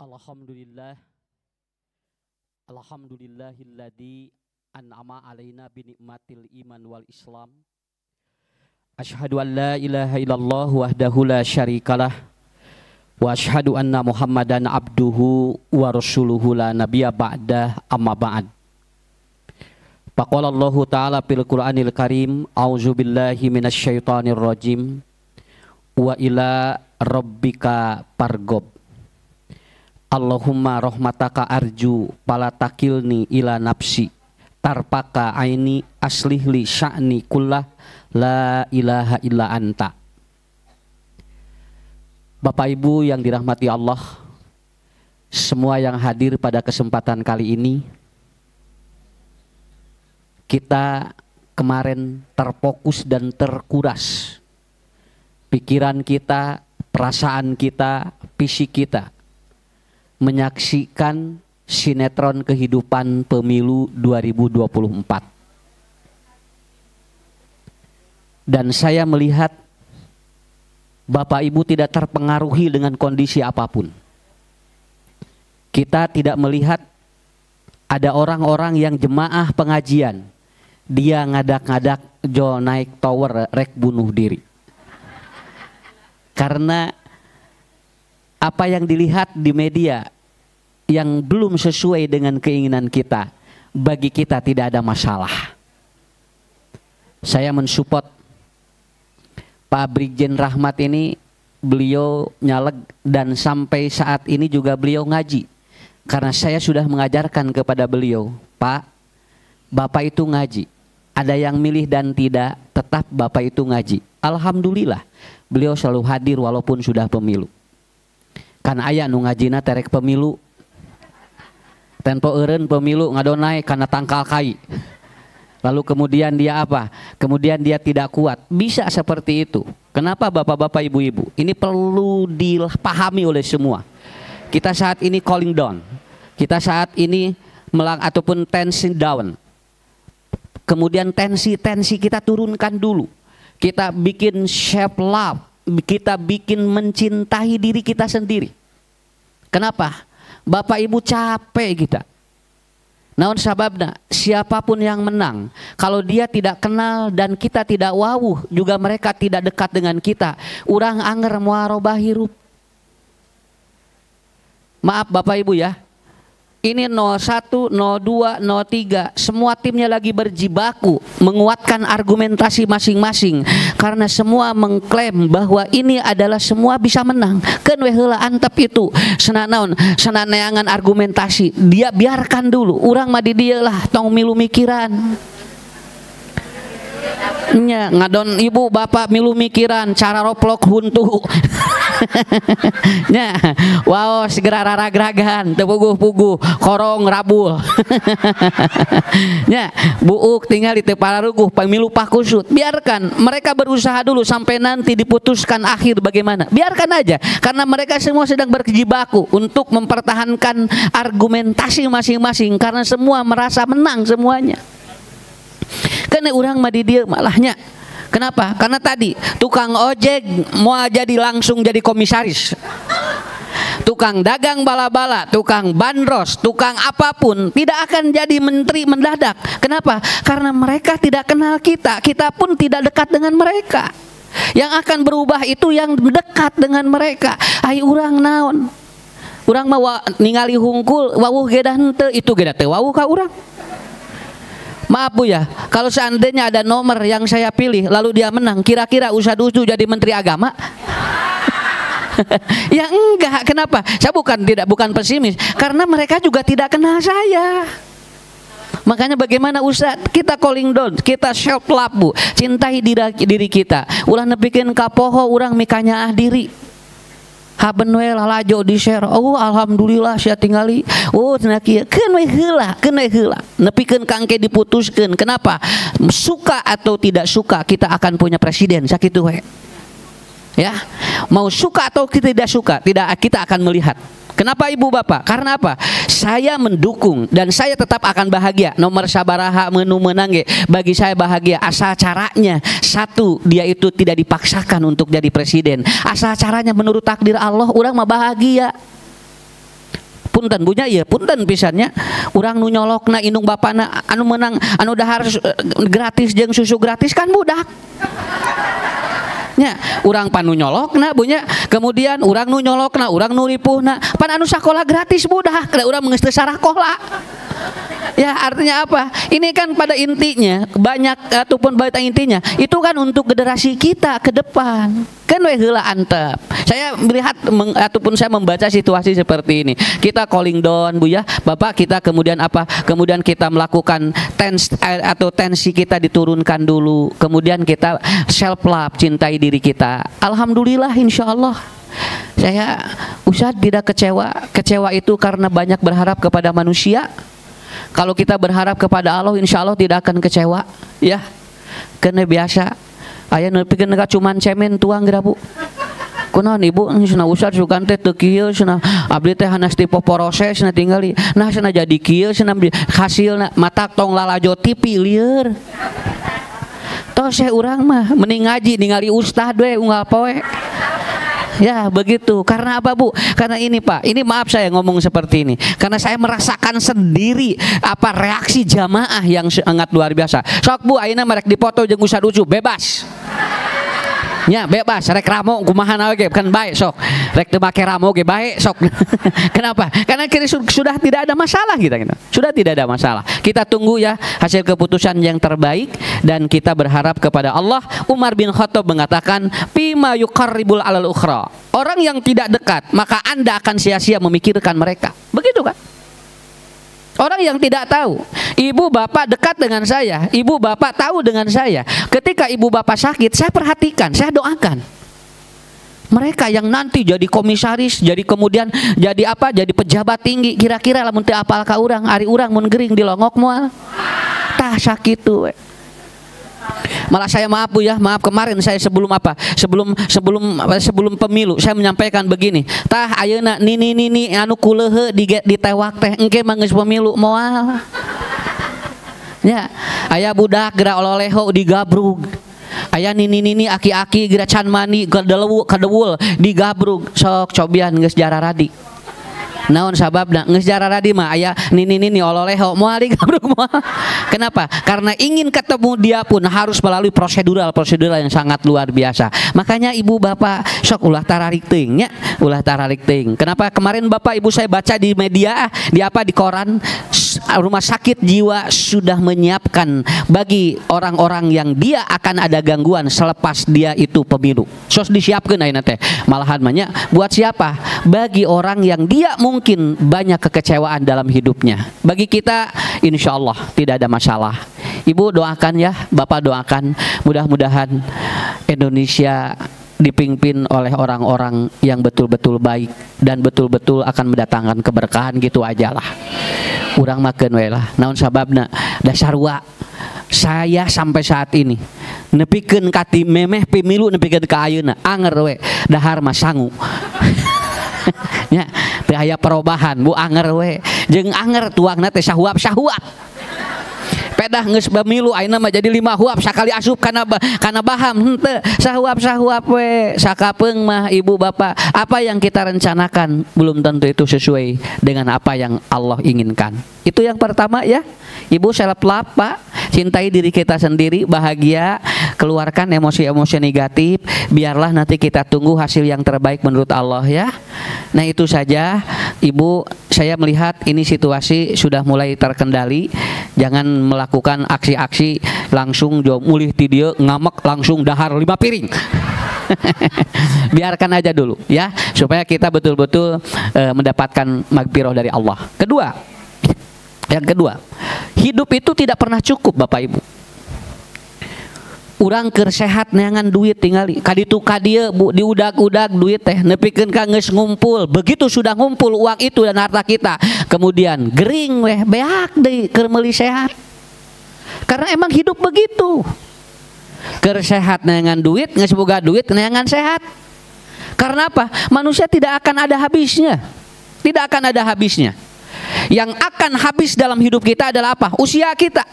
Alhamdulillah, alhamdulillahilladzi an'ama alaina binikmatil iman wal islam. Asyhadu an la ilaha illallah wahdahu la syarikalah wa asyhadu anna Muhammadan abduhu wa rasuluhu la nabiyya ba'dah, amma ba'd. Faqala Allahu ta'ala fil Qur'anil Karim, a'udzubillahi minasyaitonir rajim, wa ila rabbika pargob. Allahumma rahmataka arju fala takilni ila nafsi tarpaka aini aslihli sya'ni kullah la ilaha illa anta. Bapak Ibu yang dirahmati Allah, semua yang hadir pada kesempatan kali ini, kita kemarin terfokus dan terkuras pikiran kita, perasaan kita, fisik kita menyaksikan sinetron kehidupan pemilu 2024. Dan saya melihat Bapak Ibu tidak terpengaruhi dengan kondisi apapun. Kita tidak melihat ada orang-orang yang jemaah pengajian, dia ngadak-ngadak jo naik tower rek bunuh diri. Karena apa yang dilihat di media yang belum sesuai dengan keinginan kita, bagi kita tidak ada masalah. Saya mensupport Pak Brigjen Rahmat ini, beliau nyaleg dan sampai saat ini juga beliau ngaji. Karena saya sudah mengajarkan kepada beliau, Pak, Bapak itu ngaji. Ada yang milih dan tidak, tetap Bapak itu ngaji. Alhamdulillah, beliau selalu hadir walaupun sudah pemilu. Kan aya nu ngajina terek pemilu, tempo eureun pemilu ngadonai karena tangkal kai. Lalu kemudian dia apa? Kemudian dia tidak kuat. Bisa seperti itu. Kenapa bapak-bapak, ibu-ibu? Ini perlu dipahami oleh semua. Kita saat ini calling down. Kita saat ini melang ataupun tensi down. Kemudian tensi-tensi kita turunkan dulu. Kita bikin self love. Kita bikin mencintai diri kita sendiri. Kenapa? Bapak ibu capek kita. Naon sababna, siapapun yang menang, kalau dia tidak kenal dan kita tidak wawuh, juga mereka tidak dekat dengan kita, urang anger moal robah hirup. Maaf Bapak Ibu ya, ini 01, 02, 03, semua timnya lagi berjibaku menguatkan argumentasi masing-masing karena semua mengklaim bahwa ini adalah semua bisa menang. Keun we heula antep itu, sena naon, sena neangan argumentasi, dia biarkan dulu, urang mah di dieu lah tong milu mikiran. Nya ngadon ibu bapak milu mikiran cara roplok huntu. Nya wow segera raragragan teu puguh-puguh korong rabul. Nya buuk tinggal di teu pararuguh pamilu pakusut. Biarkan mereka berusaha dulu sampai nanti diputuskan akhir bagaimana. Biarkan aja karena mereka semua sedang berjibaku untuk mempertahankan argumentasi masing-masing karena semua merasa menang semuanya. Karena urang mah di dieu malahnya. Kenapa? Karena tadi tukang ojek mau jadi langsung jadi komisaris. Tukang dagang bala-bala, tukang bandros, tukang apapun tidak akan jadi menteri mendadak. Kenapa? Karena mereka tidak kenal kita, kita pun tidak dekat dengan mereka. Yang akan berubah itu yang dekat dengan mereka. Ai urang naon? Urang mah ningali hungkul wawuh gedah henteu, itu gedah teu wawuh ka urang. Maaf Bu ya, kalau seandainya ada nomor yang saya pilih lalu dia menang, kira-kira Ustadz Ucu jadi menteri agama? Ya enggak, kenapa? Saya bukan pesimis, karena mereka juga tidak kenal saya. Makanya bagaimana Ustadz, kita calling down, kita self love Bu, cintai diri kita. Ulah nepikeun ka poho urang mikanyaah diri. Haben we lalajo di share. Oh alhamdulillah sia tingali. Oh cenah kieu. Keun we heula, keun we heula. Nepikeun ka engke diputuskeun. Kenapa? Suka atau tidak suka kita akan punya presiden sakitu we. Ya. Mau suka atau kita tidak suka, tidak, kita akan melihat. Kenapa ibu bapak? Karena apa? Saya mendukung dan saya tetap akan bahagia. Nomor sabaraha menu menang ge, bagi saya bahagia. Asal caranya satu, dia itu tidak dipaksakan untuk jadi presiden. Asal caranya menurut takdir Allah, orang mah bahagia. Punten bunya ieu, punten pisannya. Urang nu nyolokna indung bapana anu menang anu dahar gratis jeung susu gratis kan budak. Nya, urang pan nu nyolokna bunya, kemudian urang nu nyolokna, urang nu ripuhna, pan anu sakola gratis budak, da urang geus teu sarakola. Ya, artinya apa? Ini kan pada intinya banyak ataupun pada intinya itu kan untuk generasi kita ke depan. Kan we heula antep. Saya melihat ataupun saya membaca situasi seperti ini. Kita calling down Bu ya, Bapak, kita kemudian apa? Kemudian kita melakukan tens atau tensi kita diturunkan dulu. Kemudian kita self love, cintai diri kita. Alhamdulillah, insya Allah. Saya Ustaz tidak kecewa. Kecewa itu karena banyak berharap kepada manusia. Kalau kita berharap kepada Allah, insya Allah tidak akan kecewa. Ya, karena biasa. Aya nu pikeun ka cuman cemen tuang geura Bu. Kunaon Ibu, cenah Ustaz sugan teh teu kieu cenah, abdi teh hanas ti poporose cenah tingali. Nah cenah jadi kieu cenah hasilna, matak tong lalajo TV lieur. Tos urang mah mending ngaji ningali ustad we unggal poe. Ya begitu. Karena apa Bu? Karena ini Pak, ini maaf saya ngomong seperti ini, karena saya merasakan sendiri apa reaksi jamaah yang sangat luar biasa. Sok Bu, ayeuna merek dipoto jeung Ustad Ucu bebas. Ya bebas, rek ramo kumaha ge kan baik sok. Rek teu make ramo ge baik sok. Kenapa? Karena kini sudah tidak ada masalah kita gitu. Sudah tidak ada masalah. Kita tunggu ya hasil keputusan yang terbaik dan kita berharap kepada Allah. Umar bin Khattab mengatakan, "Fima yuqarribul alal ukhra." Orang yang tidak dekat, maka Anda akan sia-sia memikirkan mereka. Begitu kan? Orang yang tidak tahu, ibu bapak dekat dengan saya, ibu bapak tahu dengan saya. Ketika ibu bapak sakit, saya perhatikan, saya doakan. Mereka yang nanti jadi komisaris, jadi kemudian jadi apa? Jadi pejabat tinggi, kira-kira lamun teu apal ka urang, ari urang mun gering dilongok moal. Tah sakitu we. Malah saya maaf Bu ya, maaf kemarin saya sebelum apa? Sebelum sebelum sebelum pemilu saya menyampaikan begini. Tah ayeuna nini nini anu kulehe ditewak teh engke mah geus pemilu moal. Ya, aya budak geura ololeho digabrug. Aya nini nini aki-aki geura can mandi kadewul kadewul digabrug, sok cobian geus jararadi. Naon sababna? Geus jararadi mah aya nini nini ololeho moal digabrug moal. Kenapa? Karena ingin ketemu dia pun harus melalui prosedural prosedural yang sangat luar biasa. Makanya ibu bapak sok ulah tararik teuing nya, ulah tararik teuing. Kenapa? Kemarin bapak ibu saya baca di media, di apa, di koran, rumah sakit jiwa sudah menyiapkan bagi orang-orang yang dia akan ada gangguan selepas dia itu pemilu. Sos disiapkan ayeuna teh. Malahan mah nya, buat siapa? Bagi orang yang dia mungkin banyak kekecewaan dalam hidupnya. Bagi kita insya Allah tidak ada masalah. Ibu doakan ya, Bapak doakan, mudah-mudahan Indonesia dipimpin oleh orang-orang yang betul-betul baik dan betul-betul akan mendatangkan keberkahan, gitu aja lah. Urang makeun we lah. Naon sababna? Dasar wa saya sampai saat ini nepikeun ka ti memeh pemilu nepikeun ka ayeuna anger we, dahar mah sangu. Nya, teu aya perubahan Bu, anger we. Jeung anger tuangna teh sahuap sahuap. Pedah geus pemilu ayeuna mah jadi 5 huap sakali asup kana baham henteu, sahuap sahuap we. Sakapeung mah ibu bapak, apa yang kita rencanakan belum tentu itu sesuai dengan apa yang Allah inginkan. Itu yang pertama ya. Ibu self love Pak, cintai diri kita sendiri, bahagia, keluarkan emosi-emosi negatif, biarlah nanti kita tunggu hasil yang terbaik menurut Allah ya. Nah itu saja Ibu, saya melihat ini situasi sudah mulai terkendali. Jangan melakukan aksi-aksi langsung jom mulih ti dieu ngamek langsung dahar 5 piring. Biarkan aja dulu ya, supaya kita betul-betul mendapatkan magfirah dari Allah. Kedua, yang kedua, hidup itu tidak pernah cukup Bapak Ibu. Urang keur sehat neangan duit tingali kaditu kadieu Bu, diudag-udag duit teh nepikeun ka geus ngumpul. Begitu sudah ngumpul uang itu dan harta kita, kemudian gering weh, beak deui keur meuli sehat. Karena emang hidup begitu. Keur sehat neangan duit, geus boga duit neangan sehat. Karena apa? Manusia tidak akan ada habisnya. Tidak akan ada habisnya. Yang akan habis dalam hidup kita adalah apa? Usia kita.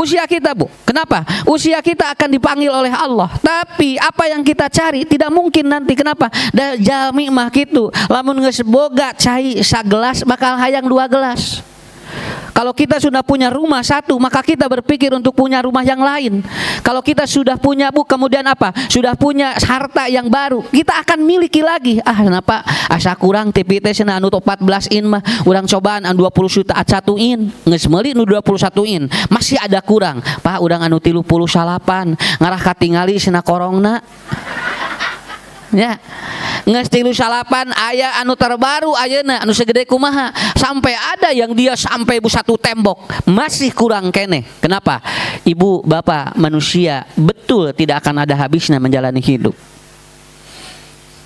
Usia kita, Bu. Kenapa? Usia kita akan dipanggil oleh Allah. Tapi apa yang kita cari tidak mungkin nanti. Kenapa? Da jalmi mah kitu. Lamun geus boga cai sagelas bakal hayang 2 gelas. Kalau kita sudah punya rumah satu, maka kita berpikir untuk punya rumah yang lain. Kalau kita sudah punya, Bu, kemudian apa? Sudah punya harta yang baru, kita akan miliki lagi. Ah, kenapa? Asa kurang TV teh cenah anu 14 in mah, urang cobaan anu 21 in, geus meuli nu 21 in, masih ada kurang. Pak, urang anu 38, ngarah katingali cenah korongna. Ya. Geus 38 aya anu terbaru ayeuna anu segede kumaha, sampai ada yang dia sampai bu satu tembok masih kurang keneh. Kenapa? Ibu, bapak, manusia betul tidak akan ada habisnya menjalani hidup.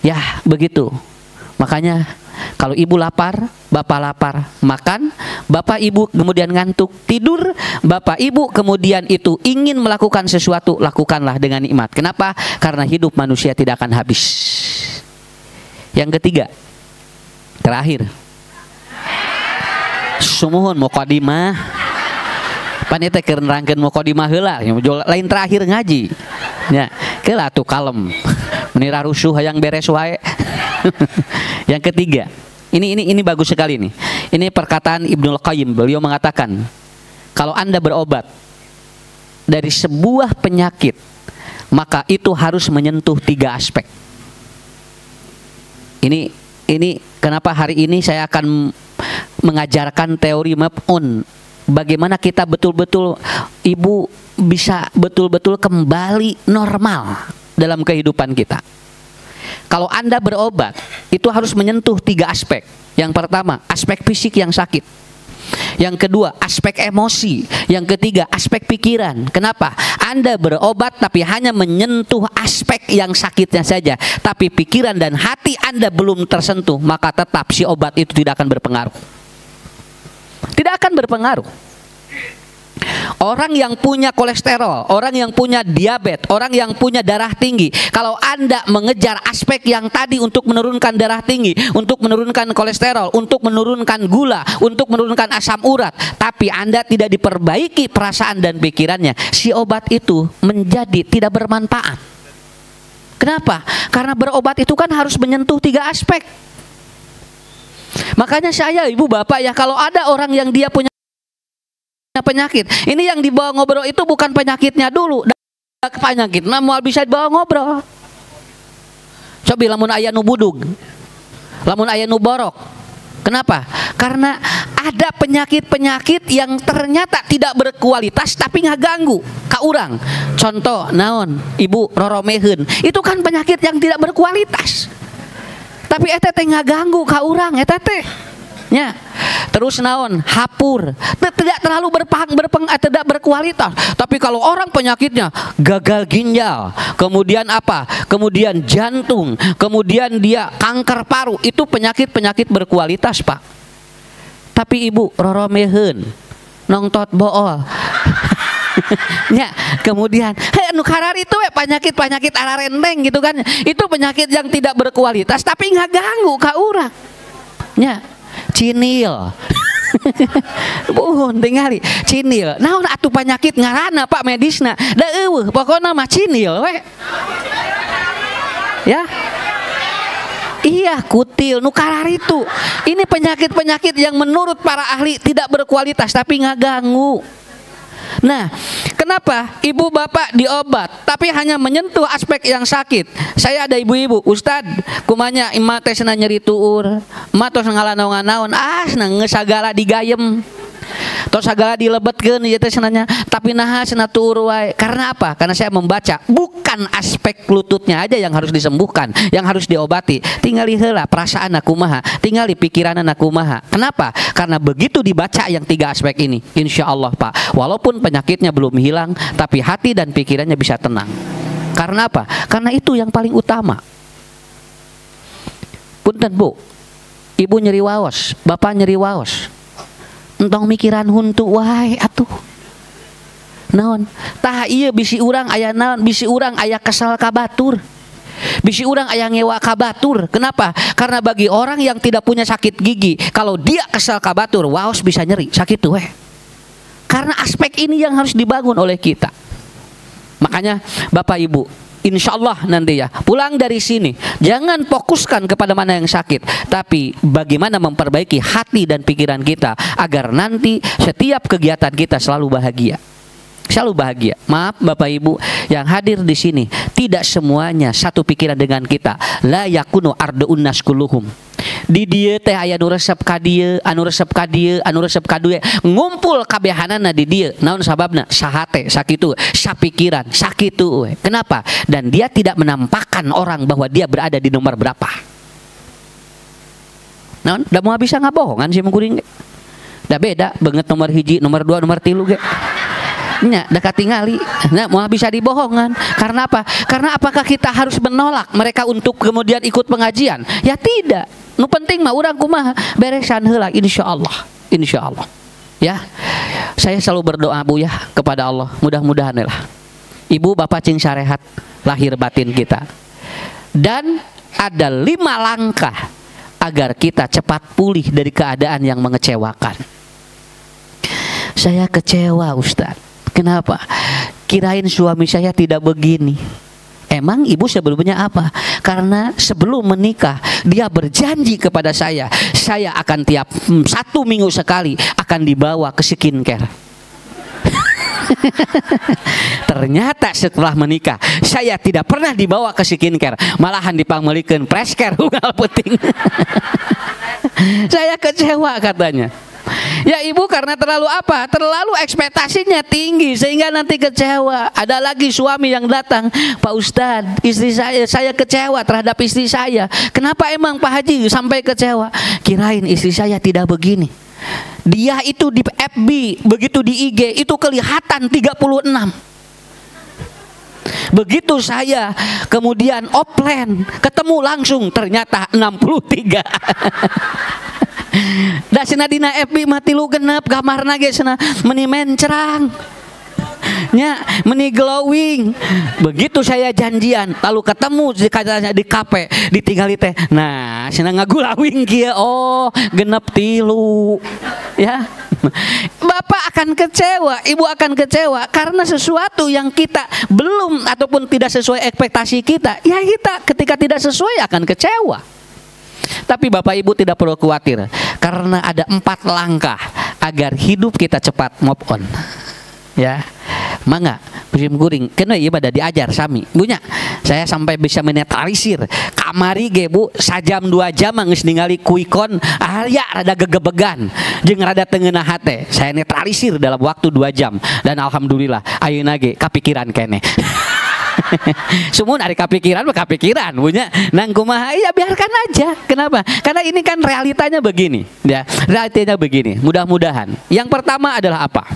Ya, begitu. Makanya kalau ibu lapar, bapak lapar, makan, bapak ibu kemudian ngantuk, tidur, bapak ibu kemudian itu ingin melakukan sesuatu, lakukanlah dengan nikmat. Kenapa? Karena hidup manusia tidak akan habis. Yang ketiga, terakhir. Sumuhun muqaddimah. Pan ieu teh keur nerangkeun muqaddimah heula, lain terakhir ngaji. Ya, keula atuh kalem. Meni rusuh hayang beres wae. Yang ketiga, ini bagus sekali nih. Ini perkataan Ibnul Qayyim, beliau mengatakan, kalau Anda berobat dari sebuah penyakit, maka itu harus menyentuh 3 aspek. Ini kenapa hari ini saya akan mengajarkan teori move on. Bagaimana kita betul-betul, ibu bisa betul-betul kembali normal dalam kehidupan kita. Kalau Anda berobat, itu harus menyentuh 3 aspek. Yang pertama, aspek fisik yang sakit. Yang kedua, aspek emosi. Yang ketiga, aspek pikiran. Kenapa? Anda berobat tapi hanya menyentuh aspek yang sakitnya saja, tapi pikiran dan hati Anda belum tersentuh, maka tetap si obat itu tidak akan berpengaruh. Tidak akan berpengaruh. Orang yang punya kolesterol, orang yang punya diabetes, orang yang punya darah tinggi, kalau Anda mengejar aspek yang tadi untuk menurunkan darah tinggi, untuk menurunkan kolesterol, untuk menurunkan gula, untuk menurunkan asam urat, tapi Anda tidak diperbaiki perasaan dan pikirannya, si obat itu menjadi tidak bermanfaat. Kenapa? Karena berobat itu kan harus menyentuh 3 aspek. Makanya saya, ibu, bapak ya, kalau ada orang yang dia punya penyakit, ini yang dibawa ngobrol itu bukan penyakitnya dulu, penyakit mah moal bisa dibawa ngobrol. Coba lamun aya nu budug, lamun aya nu borok. Kenapa? Karena ada penyakit-penyakit yang ternyata tidak berkualitas tapi ngaganggu ka urang. Contoh naon, ibu roromeheun, itu kan penyakit yang tidak berkualitas. Tapi eta teh ngaganggu ka urang eta teh. Ya. Terus naon, hapur, tidak terlalu tidak berkualitas. Tapi kalau orang penyakitnya gagal ginjal, kemudian apa? Kemudian jantung, kemudian dia kanker paru, itu penyakit-penyakit berkualitas, Pak. Tapi ibu roromeheun, nongtot bool. Ya, kemudian hei, nu karar itu we penyakit-penyakit ararenteng gitu kan. Itu penyakit yang tidak berkualitas tapi ngaganggu ka urang. Ya. Cinil. Buhun tingali cinil. Naon atuh penyakit ngaranna Pak medisna? Da eueuh pokona mah cinil we. Ya. Iya, kutil nu kararitu. Ini penyakit-penyakit yang menurut para ahli tidak berkualitas tapi ngaganggu. Nah, kenapa ibu bapak diobat tapi hanya menyentuh aspek yang sakit? Saya ada ibu-ibu, Ustad, kumanya ima teh cenah nyeri tuur, ma tos ngalanong-naon, ah cenah geus sagala digayem. Tos sagala dilebetkeun ieu teh cenah, tapi naha cenah tuur wae. Karena apa? Karena saya membaca bukan aspek lututnya aja yang harus disembuhkan, yang harus diobati. Tingali heula perasaan kumaha, tingali pikiranna kumaha. Kenapa? Karena begitu dibaca yang 3 aspek ini, insya Allah Pak, walaupun penyakitnya belum hilang, tapi hati dan pikirannya bisa tenang. Karena apa? Karena itu yang paling utama. Punten Bu, ibu nyeri waos, bapak nyeri waos, entong mikiran huntu wae atuh. Naon? Tah ieu bisi urang aya naon? Bisi urang aya kesel ka batur. Bisi urang aya ngewa ka batur. Kenapa? Karena bagi orang yang tidak punya sakit gigi, kalau dia kesel ka batur, waos bisa nyeri, sakit tuh weh. Karena aspek ini yang harus dibangun oleh kita. Makanya Bapak Ibu, insya Allah nanti ya, pulang dari sini jangan fokuskan kepada mana yang sakit, tapi bagaimana memperbaiki hati dan pikiran kita agar nanti setiap kegiatan kita selalu bahagia. Selalu bahagia. Maaf Bapak Ibu yang hadir di sini, tidak semuanya satu pikiran dengan kita. La yakunu arduun nas kulluhum. Di dieu teh aya nu resep ka dieu, anu resep ka dieu, anu resep ka dieu, ngumpul kabehanana di dieu. Naon sababna? Sahate sakitu, sapikiran sakitu we. Kenapa? Dan dia tidak menampakkan orang bahwa dia berada di nomor berapa. Naon? Da moal bisa ngabohongan si kuring. Da beda banget nomor 1, nomor 2, nomor 3 ge. Nya, da katingali. Nah, moal bisa dibohongan. Karena apa? Karena apakah kita harus menolak mereka untuk kemudian ikut pengajian? Ya tidak. Nu penting mah urang kumaha beresan heula, insyaallah. Insyaallah. Ya. Saya selalu berdoa Bu ya kepada Allah, mudah-mudahan lah ibu bapak cing sarehat lahir batin kita. Dan ada 5 langkah agar kita cepat pulih dari keadaan yang mengecewakan. Saya kecewa Ustadz. Kenapa? Kirain suami saya tidak begini. Emang ibu sebelumnya apa? Karena sebelum menikah dia berjanji kepada saya akan tiap 1 minggu sekali akan dibawa ke skincare. Ternyata setelah menikah saya tidak pernah dibawa ke skincare, malahan dipangmelikeun fresh care unggal peuting. Saya kecewa katanya. Ya ibu, karena terlalu apa? Terlalu ekspektasinya tinggi sehingga nanti kecewa. Ada lagi suami yang datang, Pak Ustadz, istri saya kecewa terhadap istri saya. Kenapa emang Pak Haji sampai kecewa? Kirain istri saya tidak begini. Dia itu di FB, begitu di IG itu kelihatan 36. Begitu saya kemudian offline ketemu langsung ternyata 63. Da cenah dina FB mah 3 genep gambarna ge cenah meni mencrang. Nya meni glowing. Begitu saya janjian lalu ketemu katanya di kafe ditinggali teh. Nah, cenah ngagulawing kieu, oh 63. Ya. Bapak akan kecewa, ibu akan kecewa karena sesuatu yang kita belum ataupun tidak sesuai ekspektasi kita. Ya kita ketika tidak sesuai akan kecewa. Tapi Bapak Ibu tidak perlu khawatir karena ada 4 langkah agar hidup kita cepat move on. Ya, mangga musim kuring kena ieu pada diajar sami. Bunya, saya sampai bisa menetralisir. Kamari ge Bu, sajam 2 jam geus ningali kuikon aya rada gegebegan jeung rada teu ngeunah hate. Saya netralisir dalam waktu 2 jam dan alhamdulillah ayeuna ge kapikiran keneh. Sumun ari kapikiran mah kapikiran punya nang kumaha ya biarkan aja. Kenapa? Karena ini kan realitanya begini ya. Realitanya begini. Mudah-mudahan. Yang pertama adalah apa?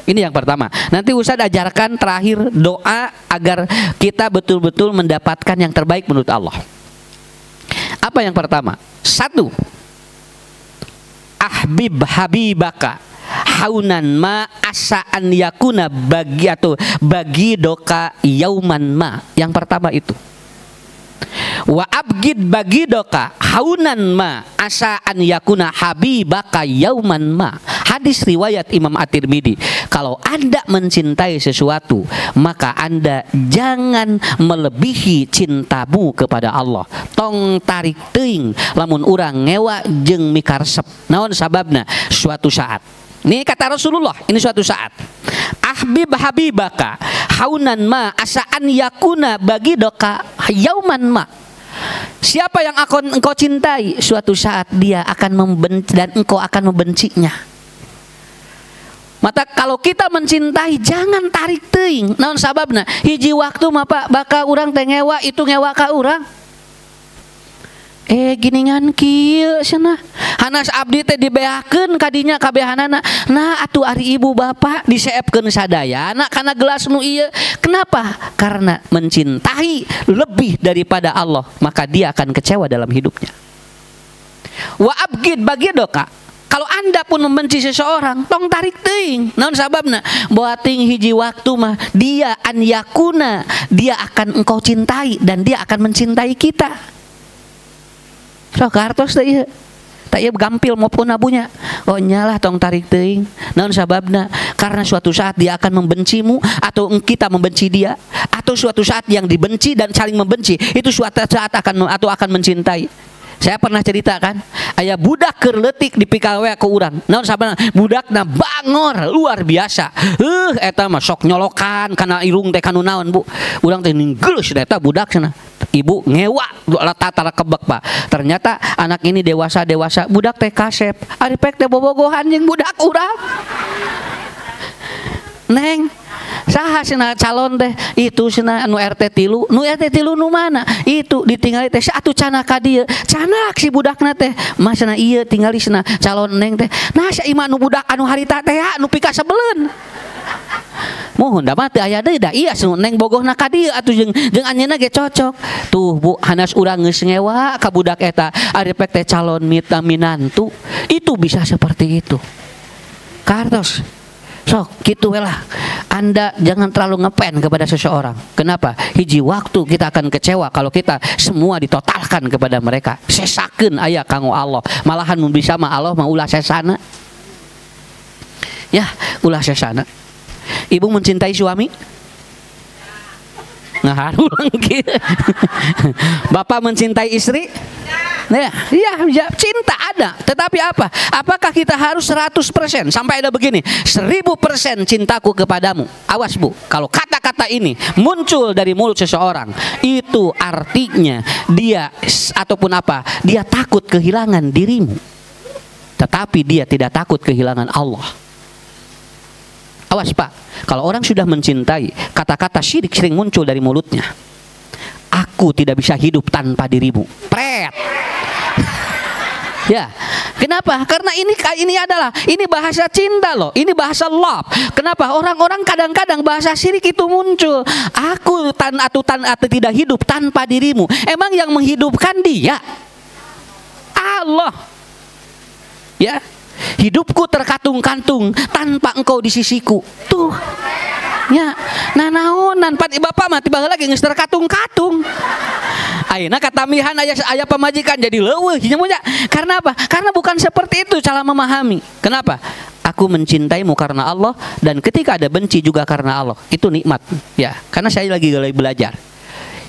Ini yang pertama. Nanti Ustadz ajarkan terakhir doa agar kita betul-betul mendapatkan yang terbaik menurut Allah. Apa yang pertama? 1. Ahbib habibaka haunan ma asa an yakuna bagi atau bagi doka yauman ma. Yang pertama itu. Wa abgid bagi doka haunan ma asa an yakuna habibaka yauman ma. Hadis riwayat Imam At-Tirmidzi. Kalau Anda mencintai sesuatu, maka Anda jangan melebihi cintamu kepada Allah. Tong tarik teuing lamun urang ngewa jeung mikaresep. Naon sababna? Suatu saat. Ini kata Rasulullah, ini suatu saat. Ahbib habibaka haunan ma asaan yakuna bagi doka yauman ma. Siapa yang akan engkau cintai, suatu saat dia akan membenci dan engkau akan membencinya. Maka kalau kita mencintai jangan tarik teuing. Naon sababna? Hiji waktu mah Pak, bakal urang teh ngewa itu ngewa ka urang. Giningan kieu cenah. Hanas abdi teh dibeakeun kadinya kabehanana. Nah atuh ari ibu bapak diseepkeun sadayana kana gelas nu ieu. Kenapa? Karena mencintai lebih daripada Allah, maka dia akan kecewa dalam hidupnya. Wa abgid bagidoka. Kalau Anda pun membenci seseorang, tong tarik teuing. Naon sababna? Boating hiji waktu mah dia an yakuna, dia akan engkau cintai dan dia akan mencintai kita. Sok hartos teh ieu. Tak ieu gampil maupun abunya. Oh nyalah tong tarik teuing. Naon sababna? Karena suatu saat dia akan membencimu atau kita membenci dia, atau suatu saat yang dibenci dan saling membenci itu suatu saat akan atau akan mencintai. Saya pernah cerita kan, aya budak keur leutik dipikawe ku urang. Naon sababna? Budakna bangor luar biasa. Eta mah sok nyolokan kana irung teh kanu naon, Bu. Urang teh ninggeus eta budak cenah. Ibu ngewa tata kebek, Pak. Ternyata anak ini dewasa-dewasa, budak teh kasep. Ari pek teh bobogohan jeung budak urang. Neng, saha cenah calon teh? Itu cenah anu RT 3. Nu RT 3 nu mana? Itu ditinggali teh atuh canah ka dieu. Canak si budakna teh. Mah cenah ieu tingali cenah calon neng teh. Nah sia imah nu budak anu harita teh nu pika sebeleun. Muhun da mah teu aya deui da iya neng bogohna ka dieu atuh jeung jeung anjeunna ge cocok. Tuh Bu, hanas urang geus ngewa ka budak eta ari pek teh calon mita minantu. Itu bisa seperti itu. Kartos. Sok gitu lah. Anda jangan terlalu ngepen kepada seseorang. Kenapa? Hiji waktu kita akan kecewa kalau kita semua ditotalkan kepada mereka. Sesakeun aya kanggo Allah. Malahan mun bisa mah Allah mah ulah sesana. Ya, ulah sesana. Ibu mencintai suami? Ngaharulang kieu. Bapak mencintai istri? Ya, ya, ya, cinta ada. Tetapi apa? Apakah kita harus 100% sampai ada begini? 1000% cintaku kepadamu. Awas Bu, kalau kata-kata ini muncul dari mulut seseorang, itu artinya dia ataupun apa? Dia takut kehilangan dirimu. Tetapi dia tidak takut kehilangan Allah. Awas Pak, kalau orang sudah mencintai, kata-kata syirik sering muncul dari mulutnya. Aku tidak bisa hidup tanpa dirimu. Pret. Ya, kenapa? Karena ini adalah ini bahasa cinta loh, ini bahasa love. Kenapa? Orang-orang kadang-kadang bahasa syirik itu muncul. Aku tan atau tan atau tidak hidup tanpa dirimu. Emang yang menghidupkan dia Allah. Ya. Hidupku terkatung-kantung tanpa engkau di sisiku. Tuh. Ya, nah naonan pan bapak mah tiba lagi geus terkatung-katung. Ayeuna katamihan aya aya pamajikan jadi leuweuh nya. Karena apa? Karena bukan seperti itu cara memahami. Kenapa? Aku mencintaimu karena Allah dan ketika ada benci juga karena Allah. Itu nikmat ya. Karena saya lagi belajar.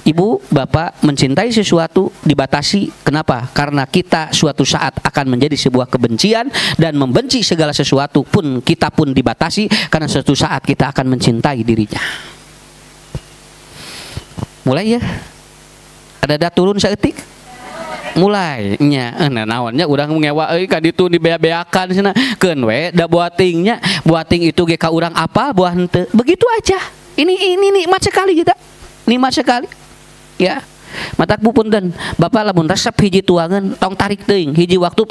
Ibu, bapak mencintai sesuatu dibatasi. Kenapa? Karena kita suatu saat akan menjadi sebuah kebencian dan membenci segala sesuatu pun kita pun dibatasi karena suatu saat kita akan mencintai dirinya. Mulai ya? Ada turun saeutik? Mulai nya, nah naonnya urang ngewa euy ka ditu dibea-beakan cenah. Keun we da buatingnya, buating itu ge ka urang apa buah henteu. Begitu aja. Ini nikmat sekali kita. Nikmat sekali. Ya, matak Bu punten, bapak lamun resep hiji tuangan tong tarik teuing, hiji waktu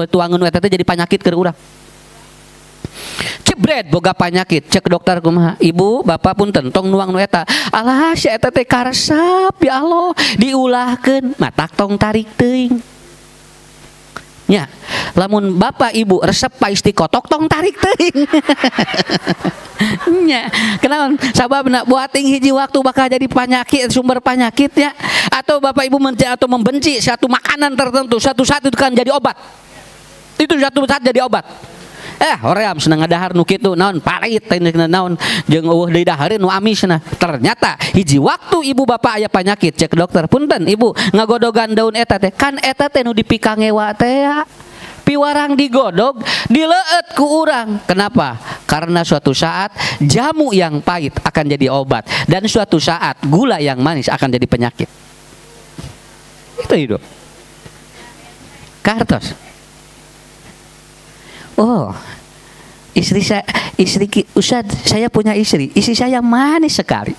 tuangan eta teh jadi penyakit keur urang. Cebret boga penyakit, cek dokter kumaha, ibu bapak punten tong nuang nu eta. Alah si eta teh karesep ya Allah, diulahkeun, matak tong tarik teuing. Ya, lamun bapak ibu resep paisti kotok tong tarik teuing. Nya, kenapa? Sababna buating hiji waktu bakal jadi penyakit, sumber penyakit ya. Atau bapak ibu atau membenci satu makanan tertentu, suatu saat itu kan jadi obat. Itu suatu saat jadi obat. Hoream seneng ngadahar nu kitu naon parit naon jeung eueuh deui dahareun nu amis cenah. Ternyata hiji waktu ibu bapak aya penyakit cek dokter punten ibu ngagodogan daun eta teh kan eta teh nu dipikangewa teh ya. Piwarang digodog dileueut ku urang. Kenapa? Karena suatu saat jamu yang pahit akan jadi obat dan suatu saat gula yang manis akan jadi penyakit. Itu hidup. Kartos. Oh, istri saya, istri Ustaz, saya punya istri, istri saya manis sekali.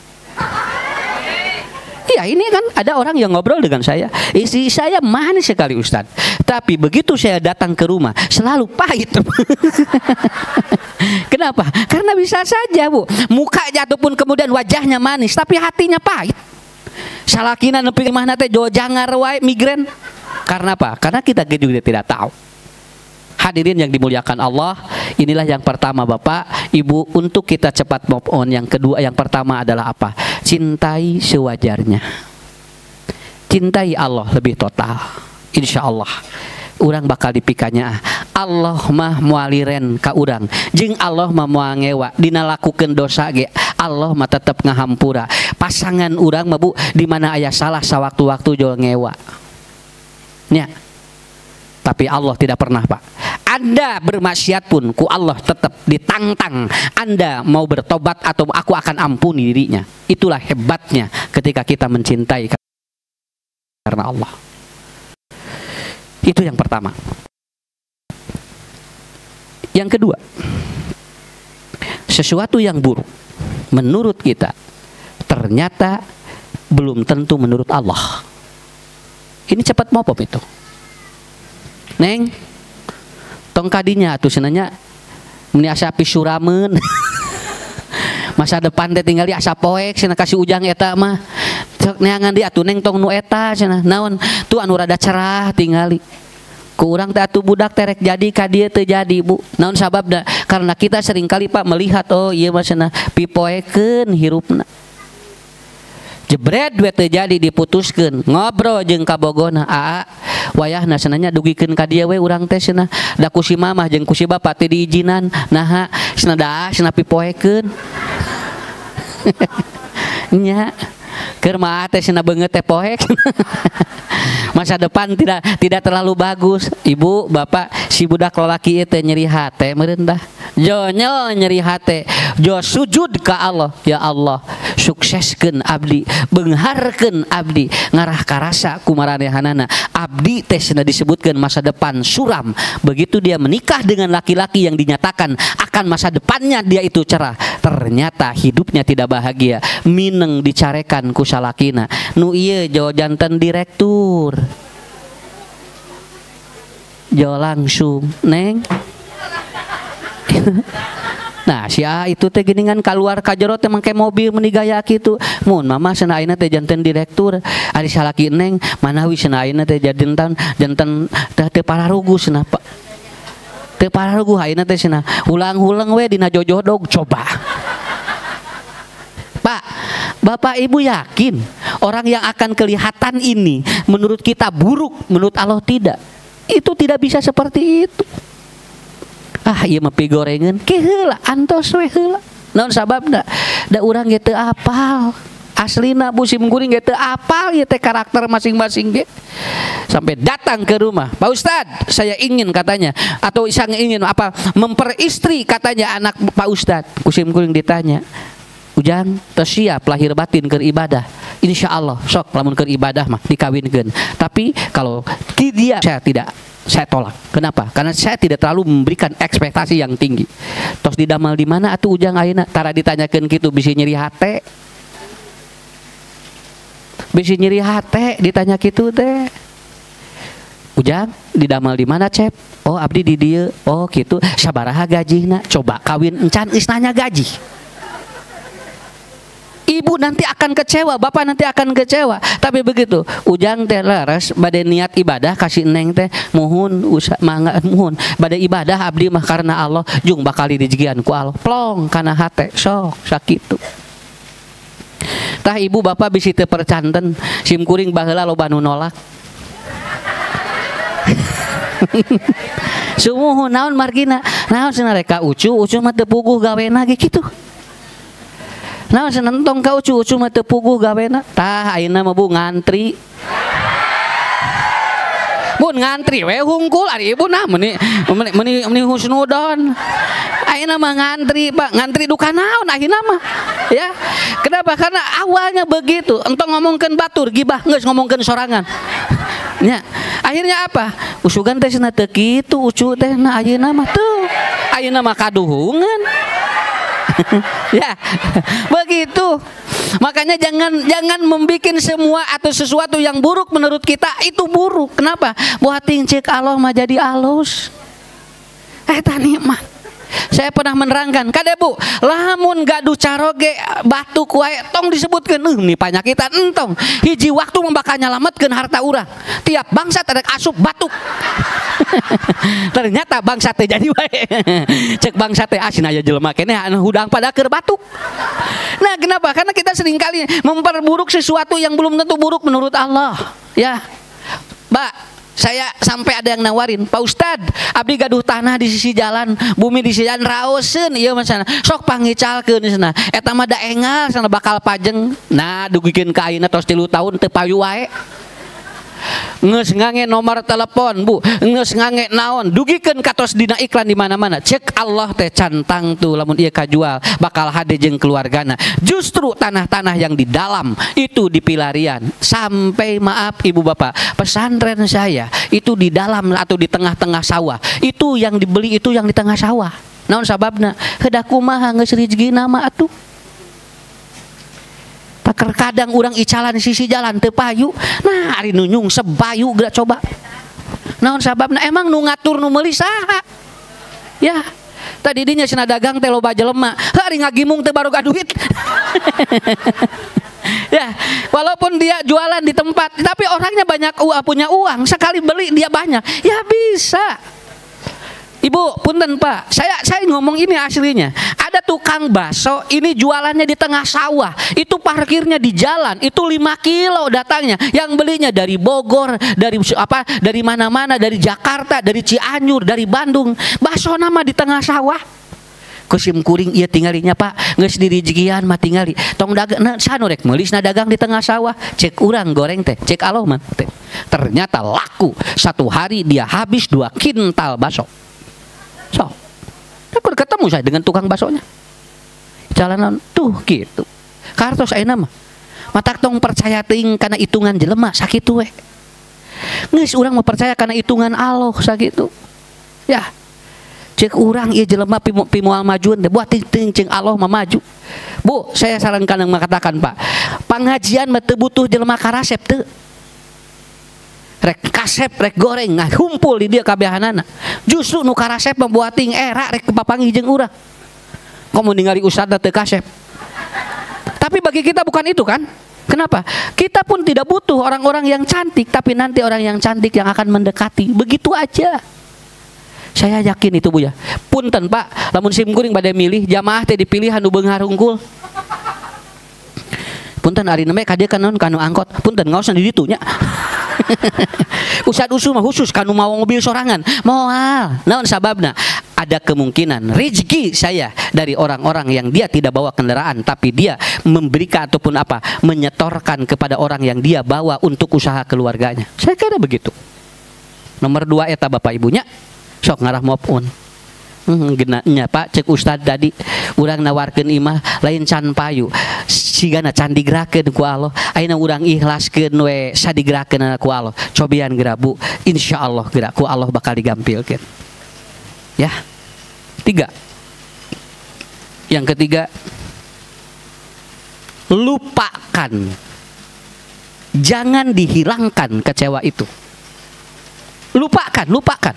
Iya, ini kan ada orang yang ngobrol dengan saya, istri saya manis sekali Ustaz. Tapi begitu saya datang ke rumah, selalu pahit. Kenapa? Karena bisa saja Bu, mukanya ataupun kemudian wajahnya manis, tapi hatinya pahit. Salakina nepi imahna teh jojangar wae migrain. Karena apa? Karena kita juga tidak tahu. Hadirin yang dimuliakan Allah, inilah yang pertama Bapak, Ibu, untuk kita cepat move on. Yang kedua, yang pertama adalah apa? Cintai sewajarnya. Cintai Allah lebih total. Insya Allah, orang bakal dipikanya. Allah mah moal liren ka urang, jeung Allah mah moal ngewa dina lakukeun dosa ge Allah mah tetep ngahampura. Pasangan urang mah Bu, di mana aya salah sawaktu-waktu jol ngewa. Nya. Tapi Allah tidak pernah, Pak. Anda bermaksiat pun ku Allah tetap ditantang. Anda mau bertobat atau aku akan ampuni dirinya. Itulah hebatnya ketika kita mencintai karena Allah. Itu yang pertama. Yang kedua, sesuatu yang buruk menurut kita ternyata belum tentu menurut Allah. Ini cepat mopop itu. Neng, tong kadinya atuh cenah meni asa pisurameun. Masa depan teh tinggali asa poek cenah kasih Ujang eta mah. Sok neangan di atuh neng tong nu eta cenah. Naon? Tuh anu rada cerah tingali. Ku urang teh atuh budak terek jadi ka dieu teu jadi, Bu. Naon sababna? Karena kita seringkali Pak melihat oh ieu mah cenah pipoekeun hirupna. Jebret we teu jadi diputuskeun, ngobrol jeung kabogona, aa wayahna cenah dugikeun ka dieu we urang teh cenah, da ku si mamah jeung ku si bapak teh diizinan, naha cenah da cenah pipoekeun. Nya keur mah teh cenah beungeut teh poek. Masa depan tidak terlalu bagus. Ibu, bapak, si budak lalaki ieu teh nyeri hate meureun tah. Jonyol nyeri hate, jo sujud ka Allah, ya Allah, sukseskeun abdi, beungharkeun abdi, ngarah karasa kumaranehanana. Abdi teh cenah disebutkeun masa depan suram. Begitu dia menikah dengan laki-laki yang dinyatakan akan masa depannya dia itu cerah, ternyata hidupnya tidak bahagia, mineng dicarekan ku salakina. Nu ieu jo janten direktur. Jo langsung, Neng. Nah, si A itu teh geningan keluar ka jero teh make mobil meuni gaya kitu. Mun mama cenah ayeuna teh janten direktur, ari salaki neng manawi cenah ayeuna teh janten janten teh teu pararuguh cenah Pak. Teu pararuguh ayeuna teh cenah hulang-huleng we dina jojodog coba. Pak, Bapak Ibu yakin orang yang akan kelihatan ini menurut kita buruk, menurut Allah tidak. Itu tidak bisa seperti itu. Ah ieu mah pigorengeun ke heula antos we heula. Naon sababna? Da urang ge teu apal. Aslina Bu sim kuring ge teu apal ieu teh karakter masing-masing ge. Sampai datang ke rumah, Pak Ustad, saya ingin katanya atau saya ingin apa memperistri katanya anak Pak Ustad. Ku sim kuring ditanya, Ujang teu siap lahir batin keur ibadah. Insya Allah sok lamun keur ibadah mah dikawinkeun. Tapi kalau dia saya tidak, saya tolak. Kenapa? Karena saya tidak terlalu memberikan ekspektasi yang tinggi. Tos didamal di mana atuh Ujang ayeuna? Tara ditanyakeun kitu bisi nyeri hate. Bisi nyeri hate ditanya kitu teh. Ujang didamal di mana, Cep? Oh, abdi di dieu. Oh, kitu. Sabaraha gajihna? Coba kawin encan geus nanya gaji. Ibu nanti akan kecewa, bapak nanti akan kecewa. Tapi begitu, Ujang teh leres bade niat ibadah kasih neng teh muhun usa mangga muhun bade ibadah abdi mah karena Allah jung bakal dijigian ku Allah. Plong kana hate sok sakitu. Tah ibu bapak bisi teu percanten, sim kuring baheula loba nu nolak. Sumuhun naon margina? Naon cenah rek ka Ucu, Ucu mah teu puguh gawena ge kitu. Nah, senentong ka Ucu, Ucu mah teu puguh gawena. Tah ayeuna mah Bu ngantri. Bun ngantri we hungkul ari ibu nah meuni meuni meuni husnudon. Ayeuna mah ngantri, Pak, ngantri duka naon ayeuna mah. Ya. Kenapa? Karena awalnya begitu. Entong ngomongkeun batur gibah geus ngomongkeun sorangan. Ya. Akhirnya apa? Usugan teh cenah teu kitu Ucu teh nah ayeuna mah teu. Ayeuna mah kaduhungan. Ya, begitu. Makanya jangan membikin semua atau sesuatu yang buruk menurut kita itu buruk. Kenapa? Buating cek Allah mah jadi alus. Eta nikmat. Saya pernah menerangkan, kade Bu, lamun gaduh caroge batuk wae tong disebutkeun nih panyakitan entong. Hiji waktu bakal nyalametkeun harta urang. Tiap bangsa ada asup batuk. Ternyata bangsa teh jadi wae. Cek bangsa teh asin aya jelema keneh anu hudang pada keur batuk. Nah, kenapa? Karena kita seringkali memperburuk sesuatu yang belum tentu buruk menurut Allah. Ya. Mbak, Saya sampai ada yang nawarin, Pak Ustad, abdi gaduh tanah di sisi jalan, bumi di sisi jalan raoseun ieu mah sana. Sok pangicalkeun cenah. Eta mah da engal sana bakal pajeng. Nah, dugikeun ka ayeuna tos 3 tahun teu payu wae. Ngeus ngange nomor telepon, Bu. Ngeus ngange naon, dugikeun katos dina iklan di mana-mana. Cek Allah teh cantang tuh lamun ieu kajual bakal hade jeung keluargana. Justru tanah-tanah yang di dalam itu di pilarian. Sampai maaf Ibu Bapak, pesantren saya itu di dalam atau di tengah-tengah sawah. Itu yang dibeli itu yang di tengah sawah. Naon sababna? Heudah kumaha geus rezekina mah atuh. Terkadang urang icalan sisi jalan teu payu. Nah, ari nu nyungsep payu geura coba. Naon sababna? Emang nu ngatur nu meuli saha? Ya, tadi dinya cenah dagang teh loba jelema. Heuh ari ngagimung teu baroga duit. Ya, walaupun dia jualan di tempat, tapi orangnya banyak uang, punya uang, sekali beli dia banyak. Ya bisa. Ibu, punten Pak, saya ngomong ini aslinya. Ada tukang bakso, ini jualannya di tengah sawah, itu parkirnya di jalan, itu 5 kilo datangnya. Yang belinya dari Bogor, dari apa, dari mana-mana, dari Jakarta, dari Cianjur, dari Bandung. Bakso nama di tengah sawah. Kusim kuring ieu tinggalinya Pak, geus dirijikian mah tingali. Tong dagang, nah, sanu rek meulisna dagang di tengah sawah, cek urang goreng teh, cek Allah mah teh. Ternyata laku. Satu hari dia habis 2 kintal bakso. So, aku ketemu saya dengan tukang baksonya. Jalanan tuh gitu. Kartos ayeuna mah. Matak tong percaya teuing kana hitungan jelema sakitu we. Geus urang mah percaya kana hitungan Allah sakitu. Ya. Cek urang ieu jelema pimual majuan teh buat teuing cing Allah mah maju. Bu, saya sarankan mengatakan Pak, pengajian mah teu butuh jelema karasep teu. Rek kasep rek goreng nah kumpul di dia kabehanana. Justru nu karasep mah buating era rek papanggih jeung urang. Komo ningali ustadna teu kasep. Tapi bagi kita bukan itu kan? Kenapa? Kita pun tidak butuh orang-orang yang cantik, tapi nanti orang yang cantik yang akan mendekati. Begitu aja. Saya yakin itu Bu ya. Punten Pak, lamun sim kuring bade milih jamaah teh dipilih anu beunghar hungkul. Punten ari nembe ka dieu kan naon kanu angkot. Punten ngaosan di ditu nya. Ustad usul mah khusus kanu mau mobil sorangan. Moal. Naon sababna? Ada kemungkinan rezeki saya dari orang-orang yang dia tidak bawa kendaraan tapi dia memberikan ataupun apa menyetorkan kepada orang yang dia bawa untuk usaha keluarganya. Saya kira begitu. Nomor 2 eta Bapak Ibunya sok ngarah move on. Genanya Pak cek ustad tadi urang nawarkeun imah lain can payu sigana can digerakkeun ku Allah. Ayeuna urang ikhlaskeun we sadigerakkeun ku Allah. Cobian geura Bu, insyaallah geura ku Allah bakal digampilkeun. Ya. 3. Yang ketiga, lupakan. Jangan dihilangkan kecewa itu. Lupakan, lupakan.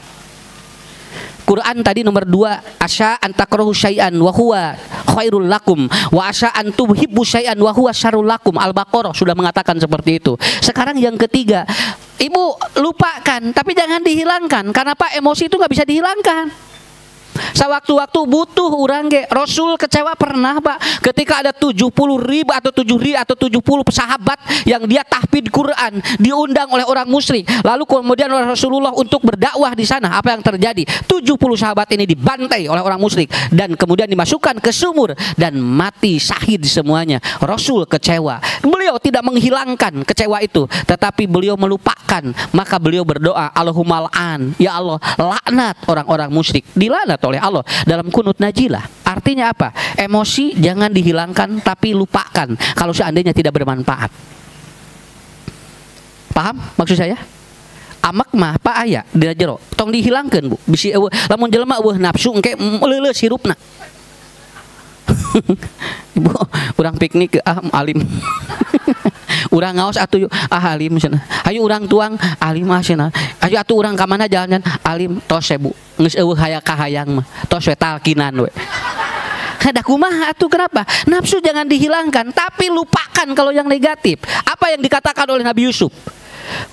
Quran tadi nomor 2, asa an takrahu syai'an wa huwa khairul lakum wa asa an tuhibbu syai'an wa huwa syarrul lakum. Al-Baqarah sudah mengatakan seperti itu. Sekarang yang ketiga, Ibu lupakan tapi jangan dihilangkan. Karena Pak emosi itu nggak bisa dihilangkan. Sewaktu-waktu butuh urang ge. Rasul kecewa pernah Pak, ketika ada 70.000 atau 7.000 atau 70 sahabat yang dia tahfidz Quran diundang oleh orang musyrik, lalu kemudian oleh Rasulullah untuk berdakwah di sana. Apa yang terjadi? 70 sahabat ini dibantai oleh orang musyrik dan kemudian dimasukkan ke sumur dan mati syahid semuanya. Rasul kecewa. Beliau tidak menghilangkan kecewa itu, tetapi beliau melupakan. Maka beliau berdoa, Allahumma la'an, ya Allah, laknat orang-orang musyrik. Dilaknat oleh Allah dalam kunut najilah. Artinya apa? Emosi jangan dihilangkan tapi lupakan kalau seandainya tidak bermanfaat. Paham maksud saya? Amak mah pak aya dina jero, tong dihilangkeun Bu. Bisi eueuh lamun jelema eueuh nafsu engke leuleus hirupna. Ibu urang piknik ah alim. Urang ngaos atuh ah alim cenah. Ayo urang tuang alim ah cenah. Ayo atuh urang ka mana jalan alim tos we Bu. Geus eueuh haya kahayang mah. Tos we talkinan we. Da kumaha atuh kenapa? Nafsu jangan dihilangkan tapi lupakan kalau yang negatif. Apa yang dikatakan oleh Nabi Yusuf?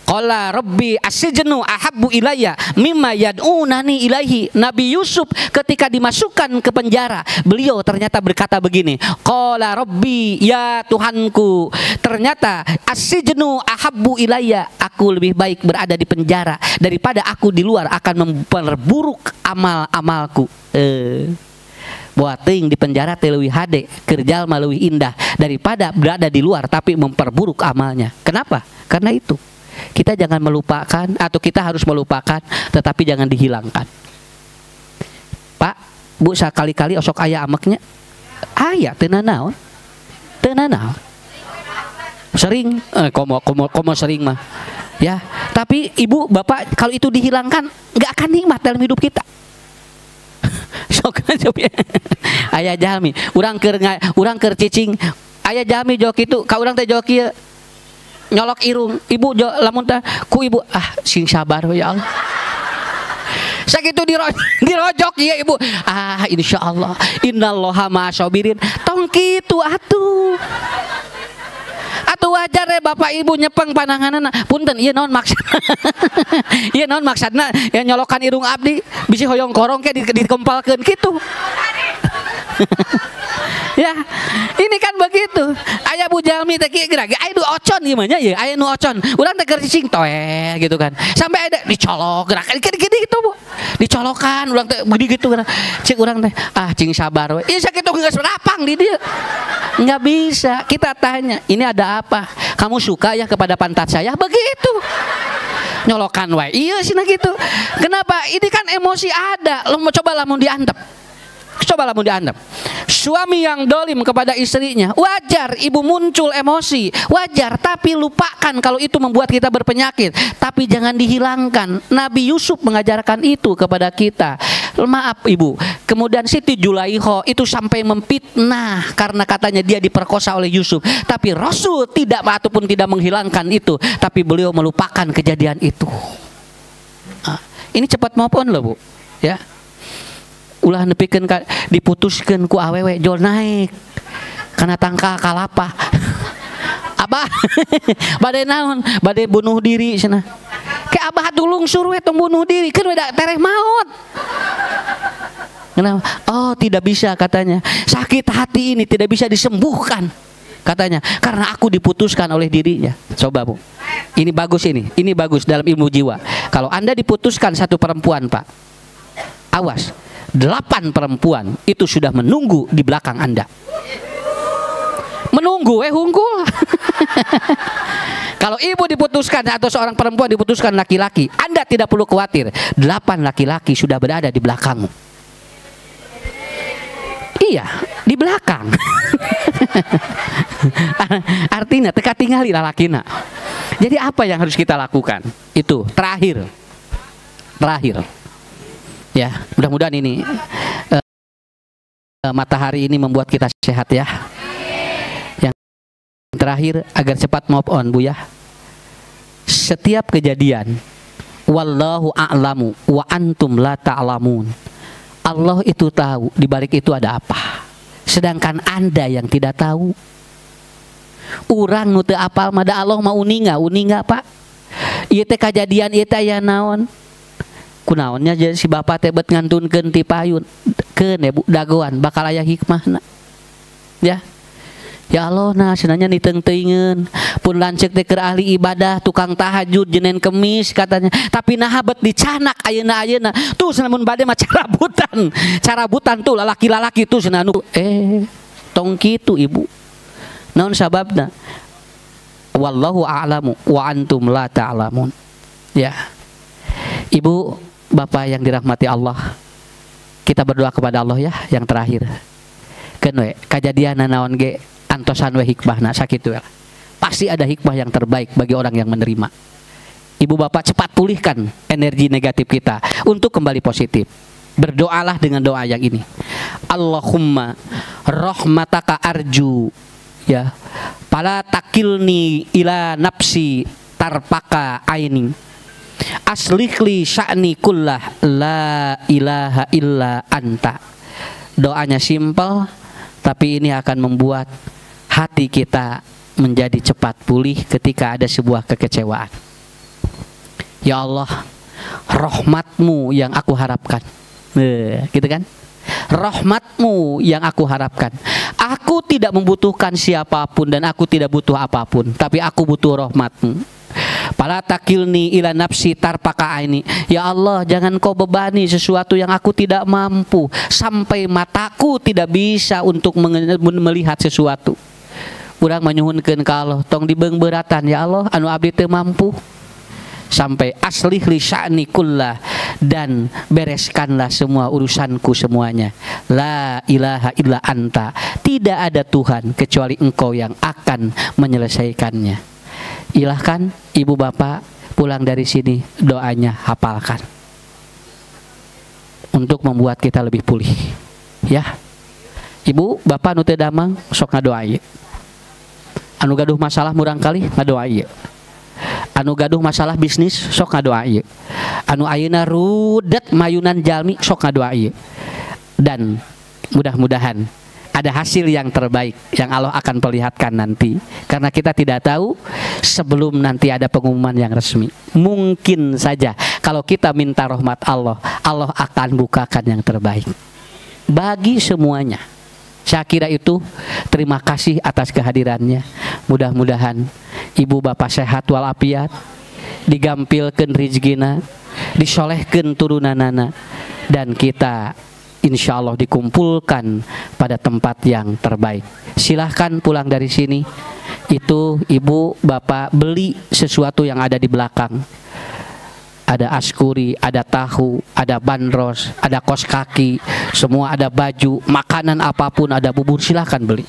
Qala rabbi asijnu ahabbu ilayya mimma yad'unani ilaihi. Nabi Yusuf ketika dimasukkan ke penjara, beliau ternyata berkata begini, qala rabbi, ya Tuhanku, ternyata asijnu ahabbu ilayya, aku lebih baik berada di penjara daripada aku di luar akan memperburuk amal-amalku. Buat di penjara teh leuwih hade, keur jalma leuwih indah daripada berada di luar tapi memperburuk amalnya. Kenapa? Karena itu. Kita jangan melupakan, atau kita harus melupakan, tetapi jangan dihilangkan. Pak, Bu, sakali-kali osok aya ameknya. Aya teu nanaon. Teu nanaon. Sering, komo komo komo sering mah. Ya, tapi ibu, bapak, kalau itu dihilangkan nggak akan nikmat dalam hidup kita. Sok aya jalmi, urang keur cicing, aya jalmi jok itu, ka urang teh jok ieu nyolok irung, ibu jo, lamun teh ku ibu, ah sing sabar ya Allah. Sakitu dirojok ya ibu. Ah insyaallah innallaha ma'asabirin. Tong kitu atuh. Atuh wajar ya bapak ibu nyepeng pananganana. Punten ieu naon maksudna? Ieu naon maksudna? Ya nyolokan irung abdi bisi hoyong korong ke dikempalkeun kitu. Ya, ini kan begitu. Aya bu jalmi teh kieu geura aya nu ocon gimana ya? Aya nu ocon. Urang teh keur cicing toe gitu kan. Sampai ada dicolok gerak gede gitu bu. Dicolokan urang teh begini gitu kan. Cik urang teh ah cing sabar we. Ieu sakitu geus rapang di dieu. Nggak bisa. Kita tanya, ini ada apa? Kamu suka ya kepada pantat saya? Begitu. Nyolokan wae. Iya sih gitu. Kenapa? Ini kan emosi ada. Lo mau coba lamun diantep. Coba lamun diantep. Suami yang dolim kepada istrinya, wajar ibu muncul emosi, wajar, tapi lupakan kalau itu membuat kita berpenyakit. Tapi jangan dihilangkan. Nabi Yusuf mengajarkan itu kepada kita. Maaf ibu. Kemudian Siti Julaiho itu sampai memfitnah karena katanya dia diperkosa oleh Yusuf. Tapi Rasul tidak ataupun tidak menghilangkan itu, tapi beliau melupakan kejadian itu. Nah, ini cepat maupun loh bu, ya. Ulah nepikeun ka diputuskeun ku awewe jol naik kana tangkal kalapa. Abah bade naon? Bade bunuh diri cenah. Ke abah atuh lungsur we tong bunuh diri, keun we da tereh maot. Kenapa? Oh tidak bisa katanya. Sakit hati ini tidak bisa disembuhkan katanya karena aku diputuskan oleh dirinya. Coba bu, ini bagus ini bagus dalam ilmu jiwa. Kalau Anda diputuskan satu perempuan pak, awas, 8 perempuan itu sudah menunggu di belakang Anda. Menunggu, hungkul. Kalau ibu diputuskan atau seorang perempuan diputuskan laki-laki, Anda tidak perlu khawatir. 8 laki-laki sudah berada di belakangmu. Iya, di belakang. Artinya teka tingali lalakina. Jadi apa yang harus kita lakukan? Itu terakhir. Terakhir. Ya, mudah-mudahan ini matahari ini membuat kita sehat ya. Yang terakhir agar cepat move on Bu ya. Setiap kejadian, wallahu a'lamu wa antum la ta'lamun. Allah itu tahu di balik itu ada apa. Sedangkan Anda yang tidak tahu. Urang nu teu apal mah da Allah mah uninga, uninga Pak. Ieu teh kajadian ieu teh aya naon? Kunaonnya jadi si bapak teh bet ngantunkeun ti payun. Keun ya Bu dagoan bakal aya hikmahna. Ya. Ya Allah nah cenah niteung-teuingeun pun lanceuk teh keur ahli ibadah tukang tahajud jenen kemis katanya tapi naha bet dicanak ayeuna-ayeuna tuh cenah mun bade mah carabutan carabutan tuh lalaki-lalaki tuh cenah anu tong kitu ibu naon sababna wallahu a'lamu wa antum la ta'lamun. Ya ibu bapak yang dirahmati Allah, kita berdoa kepada Allah ya yang terakhir keun we kajadian naon ge antosan we hikmahna sakitu we. Pasti ada hikmah yang terbaik bagi orang yang menerima. Ibu bapak cepat pulihkan energi negatif kita untuk kembali positif. Berdoalah dengan doa yang ini. Allahumma rahmataka arju ya. Fala takilni ila nafsi tarpaka aini. Aslihli sya'ni kullah la ilaha illa anta. Doanya simpel tapi ini akan membuat hati kita menjadi cepat pulih ketika ada sebuah kekecewaan. Ya Allah, rahmatmu yang aku harapkan. Gitu kan? Rahmatmu yang aku harapkan. Aku tidak membutuhkan siapapun dan aku tidak butuh apapun, tapi aku butuh rahmatmu. Fala takilni ila nafsi tarfata aini. Ya Allah, jangan kau bebani sesuatu yang aku tidak mampu sampai mataku tidak bisa untuk melihat sesuatu. Urang manyuhunkeun ka Allah, tong dibeungbeuratan ya Allah anu abdi teu mampu. Sampai aslih li sya'ni kullah, dan bereskanlah semua urusanku semuanya. La ilaha illa anta, tidak ada Tuhan kecuali Engkau yang akan menyelesaikannya. Ilahkan ibu bapak pulang dari sini doanya hafalkan untuk membuat kita lebih pulih. Ya, ibu bapak nu teu damang sok ngadoa ieu. Anu gaduh masalah murangkalih ngadoa ieu. Anu gaduh masalah bisnis sok ngadoa ieu. Anu ayeuna rudet mayunan jalmi sok ngadoa ieu. Dan mudah-mudahan ada hasil yang terbaik yang Allah akan perlihatkan nanti. Karena kita tidak tahu sebelum nanti ada pengumuman yang resmi. Mungkin saja kalau kita minta rahmat Allah, Allah akan bukakan yang terbaik bagi semuanya. Saya kira itu. Terima kasih atas kehadirannya. Mudah-mudahan ibu bapak sehat walafiat, digampilkeun rizkina, disolehkeun turunanana, dan kita insya Allah dikumpulkan pada tempat yang terbaik. Silahkan pulang dari sini, itu ibu bapak beli sesuatu yang ada di belakang. Ada askuri, ada tahu, ada bandros, ada kos kaki, semua ada baju, makanan apapun, ada bubur, silahkan beli.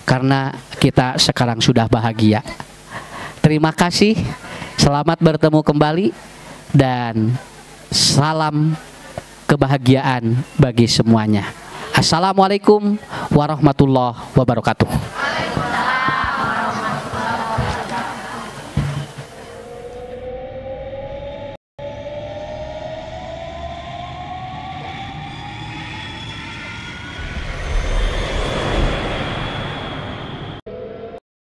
Karena kita sekarang sudah bahagia. Terima kasih, selamat bertemu kembali, dan salam kebahagiaan bagi semuanya. Assalamualaikum warahmatullahi wabarakatuh.